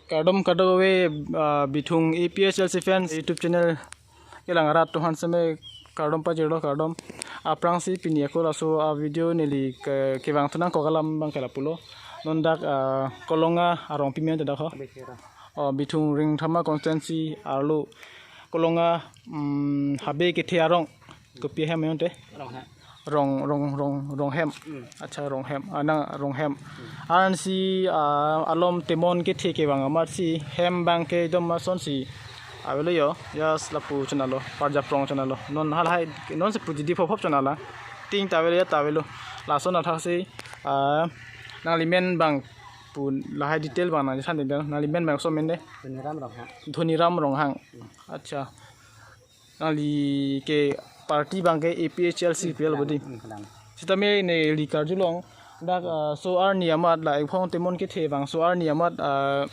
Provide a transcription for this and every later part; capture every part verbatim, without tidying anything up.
Kardom kadokave, ah, Bithung A P H L C fans YouTube channel kelang arat atum aphan seme kardom pajirlo, kardom. Aphrangsi pini ako laso a-video neli ke, kevang thu nangkok alam abangke lapulo. Non dak, ah, Kolonga arongpi amen ta dak ho. Oh, Bithung Ringthama constituency arlo Kolonga, mm, habe kethe arong. Kopi ahem amen te? Ronghem. Rong, rong, rong, Ronghem. Hmm. Acha, Ronghem. Ah, nang Ronghem. Ansi, ah, alom temon kethe kevang amatsi hem abangke dom asonsi avelo yo. Yes, lapu chonalo, Parjaprong chonalo. Non halahai, non si puji di phop phop chonala. Ting ta avelo ya ta avelo. Lason athaksi, ah, nangli men abang pu lahai detail abang nangthan detail. Nangli men abang so men de? Dhoniram Ronghang. Dhoniram Ronghang. Acha. Nangli ke party abangke A P H L C P L bodi. Hmm, kadang. Sitame neli karjulong dak, ah, so arni amat la ephong temon kethe abang so arni amat, ah,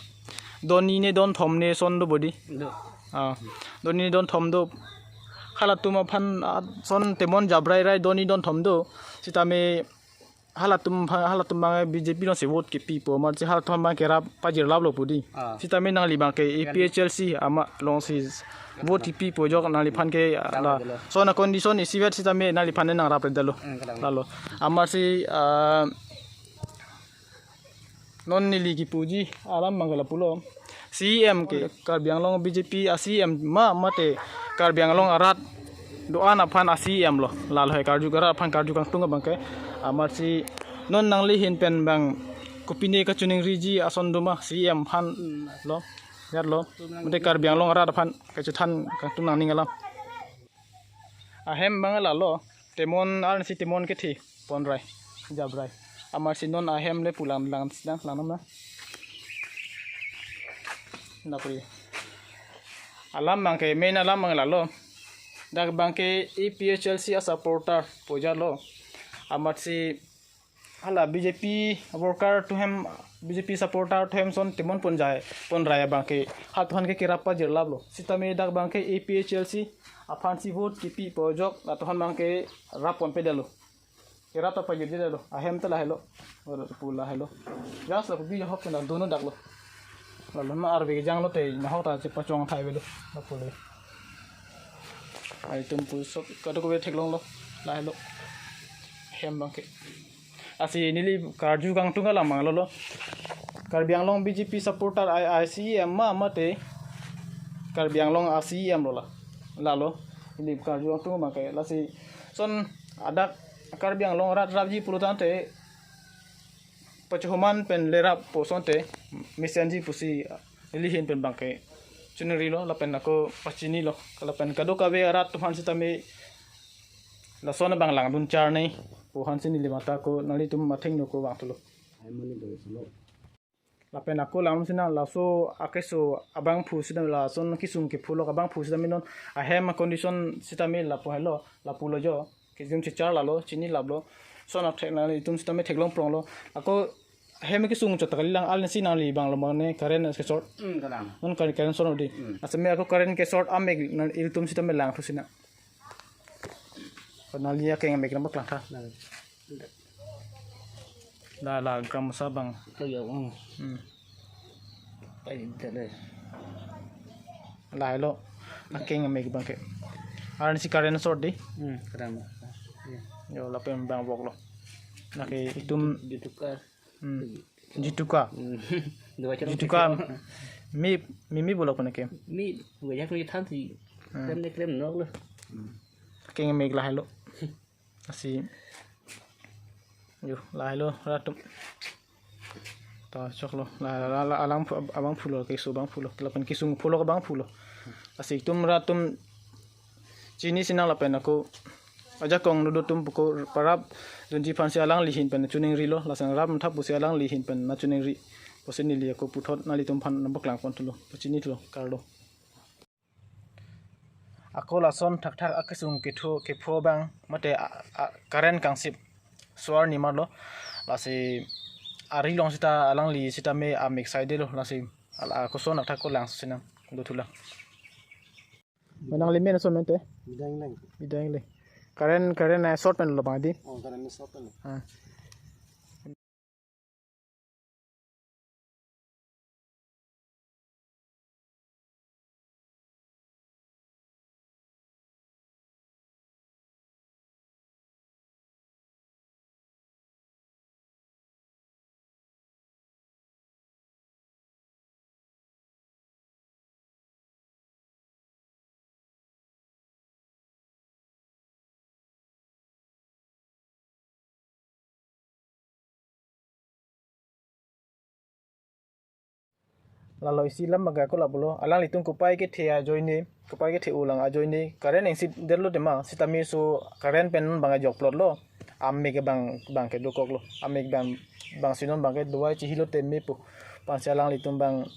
don hini ne don thom ne son do bodi. Do. Ah, don hini ne don thom do. Halatum aphan, ah, son temon jabrai rai don hini don thom do. Sitame halatum aphan, halatum abang B J P alongsi vote kepipo amatsi halatum abangke rap pajirlaplo pudi. Ah. Sitame nangli abangke A P H L C amat alongsi vote kepipo ajok nangliphan ke, ah, la. Dang delo. So na condition isivet sitame nangliphan nangrap delo. Hmm, kadang. Lalo. Amatsi, ah, non neli kipuji alam abangke lapulo. C E M ke Karbi Anglong B J P a C E M ma mate Karbi Anglong arat do-an aphan a C E M lo. Lalo he karju arat aphan karju kangtung abangke. Amatsi non nangli ahin pen abang kopine kachiningriji ason do ma C E M aphan lo. Yar lo. Mate Karbi Anglong arat aphan kachethan kangtung nangning alam. Ahem abang lalo, temon arnisi temon kethe ponrai, jabrai. Amatsi non ahem le pulang lang lang lang na. Na puri. Alam abangke, main alam abang lalo. Dak abangke A P H L C a supporter pu jalo. Amatsi hala B J P worker atum hem, B J P supporter atum hem son temon ponjai, ponrai abangke. Halatum aphan ke kerap pajirlaplo. Sitame dak abangke A P H L C aphansi vote kepipo ajok, halatum aphan abangke rap ponpedetlo. Kerap ta pajirjedetlo. Ahem ta lahelo. Oro pu lahelo. Just lapu bi hok na dono daklo. Lalo na arve janglo te na hok ta chepachong thai avelo. Lapu le. Ai tum pu sok kadokave theklonglo. Lahelo. Hem abangke. Lasi neli karju kangtung alam abang lalo. Karbi Anglong B J P supporter ai, ai C E M ma mate Karbi Anglong a C E M lo la. Lalo. Neli karju kangtung abangke. Lasi son adak Karbi Anglong rat rapji pulotangte pachohoman pen lerap pu asonte mesenji pusi neli ahin pen abangke chiningrilo lapen ako pachinilo lapen kadokave arat atum aphan sitame lason abang langdun charne pu aphansi neli mata ako nanglitum athengno ako vangthulo. Lapen ako langdun sinang laso akeso abangphu sitame lason kesung kephu lok abangphu sitame non ahem condition sitame lapu helo, lapulo jo. Kejun chechar lalo, chinilaplo. Son athek nanglitum sitame theklongpronglo. Ako hem kesung chot kalilang, ansi nangli abang lo mane current ke short. Hmm, kadang. Non current, current short di. Hmm. Asame ako current ke short amek nanglitum sitame langthu sinang. Nangli akeng amek nang paklang tha. Nah. La, la, gram sa abang. Ito yung, mm. Hmm. Ay, dali. Lahelo. Akeng amek abangke. Ansi current short di. Hmm, kadang. Iya. Yo, lapen abang voklo. Nake itum ditukar. Hmm. Jituka. Hmm. Dua cara Jituka. Tiga. Mi, mi, mi bolak pen ke. Mi, dua cara ni thansi. Hmm. Klem ne klem noklo. Akeng amek lahelo. Lasi. Yo, lahelo rat atum. Ta choklo. La, la, la, la, alang phu-, abangphulo, keso abangphulo. Lapen kesung phulo abangphulo. Lasi itum rat atum chini sinang lapen ako ajakong dodo atum puko parap dunji aphansi alangli ahin pen chiningrilo, lason rap mthap pusi alangli ahin pen nang chiningri. Pusi neli ako puthot nanglitum aphan nang paklangpon thulo. Pachinithulo, kardom. Ako lason thakthak akesung ketho kepho abang mate a, a, current kangsip solar nimar lo. Lasi ari along sita alangli sitame amik saidelo, lasi ala koson thakthak ko lang sinang do thulang. Menang limen so mente. Bidang lang. Bidang le. Current, current na short pen lo bang di. Oh, current na short pen. Ah. Lalo isi alam bang ako lapulo, alanglitum kopai kethe ajoine, kopai kethe ulang ajoine current ingsip detlo tema, sitame so current pen bang ajok plot lo, amik bang, bang kedokok lo, amik bang, bang sinon bang ke dawai chihilo teme pu, pansi alanglitum bang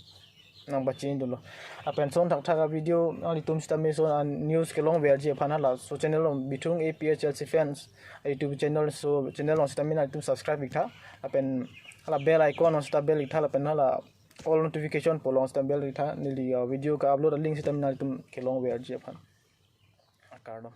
nangpachini dolo. Lapen son thakthak a video nanglitum sitame so a news kelongverji aphan hala so channel along Bithung A P H L C fans a YouTube channel, so channel along sitame nanglitum subscribe iktha. Lapen hala bell icon along sita bell iktha, lapen hala all notification pu along sita bell iktha. Neli a video ka-upload a link sitame nanglitum kelongverji aphan. Akardom.